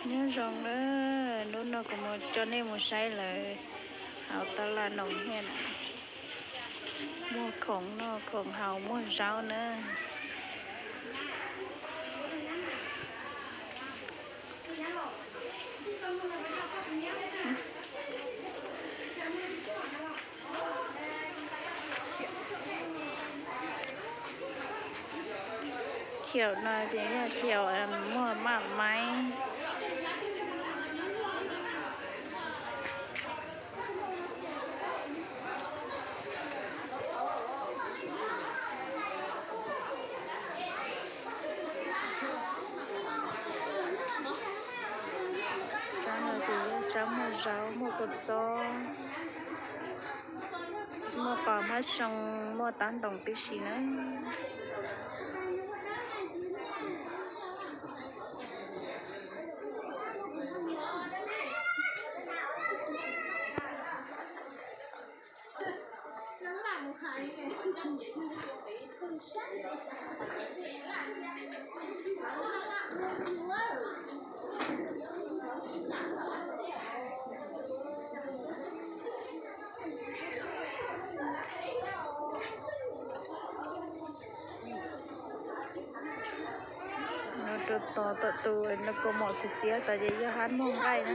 Nyob zoo na, hnub no kuv mus coj nej mus saib lawv haus taj laj no thiab na. Muaj khoom noj khoom haus muaj zaub na. Khiaum no ces yog khiaum muaj maj maib. Tsab no ces yog tsab muaj zaub muaj kua txob, muaj qos hmab xyoo, muaj tab ntoos tib si na. No rau tod tom tus no kaus mom xiav xiav tod ces yog hab muaj nqaij na.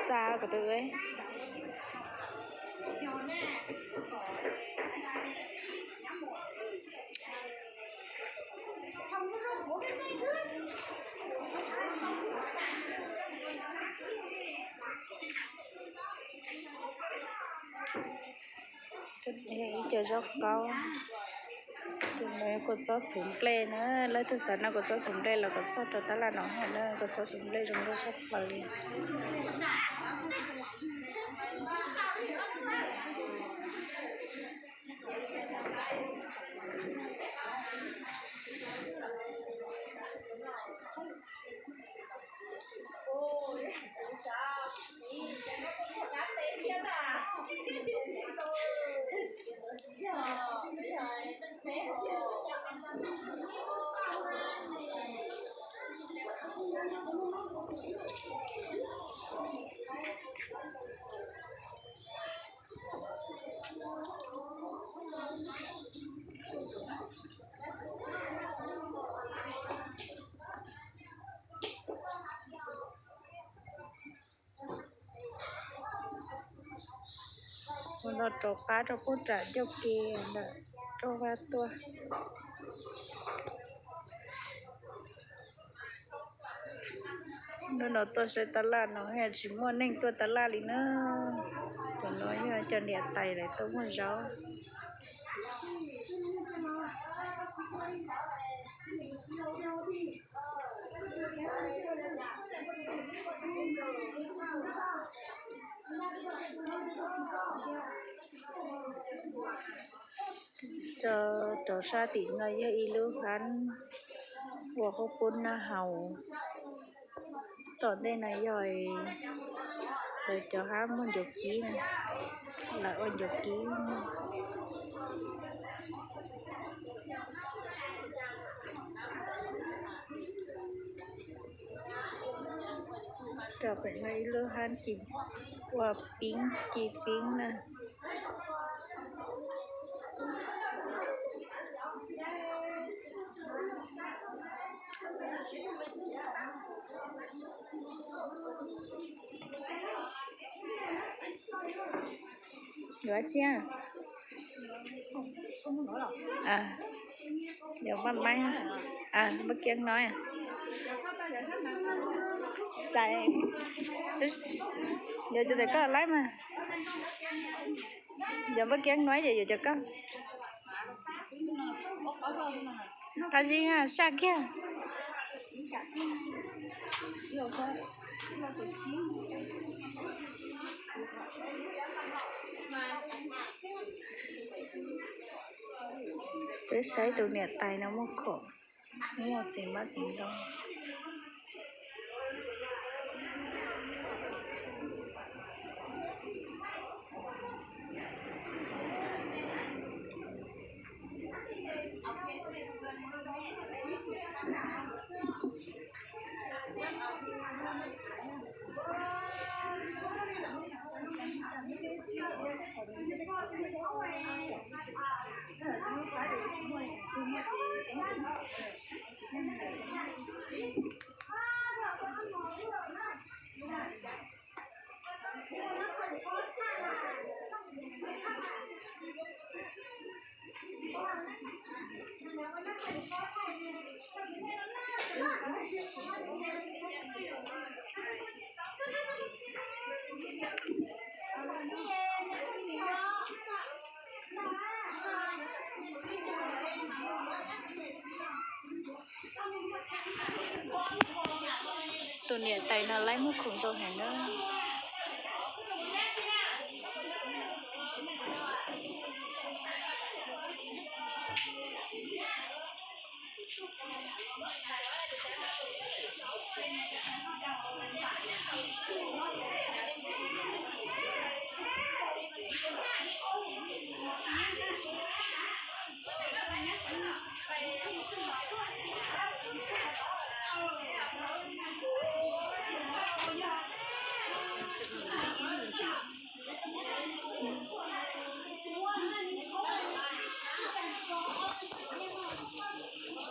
Xa kom tau. Ib co zaub qaub, tus no kua txob txhuv nplej na, leej twg xav noj kua txob txhuv nplej los kom txog rau tab laj no hab na, kua txob txhuv nplej zoo nkauj tshaj plaws li. Ua no rov qab rau puag nram ncauj ke ntawm rau vaj tuaj. Hnub no tuaj saib tab laj no tsis muaj neeg tuaj tab laj li na. Tus no yog cov niam tais lawv tuaj muag zaub. Rov sab tim no yog ib lub hab uas qub pub noj haus. Tom ntej no yog lawv cov hab muag ncuav kib, lawv ua ncuav kib. Rau pem no ib lub hab ci ua peeb, ci peeb na. Yuav tsi? Yuav npaj maib, npaj kiab no. Xaiv, yuav cov ntawm koj laib mas. Yuav npaj kiab no ces yuav cov koj. Qab zib saj kiag. Peb saib tus niam tais no muag khoom, muag txiv hmab txiv ntoo. Tus niam tais no laib muag khoom zoo heev na.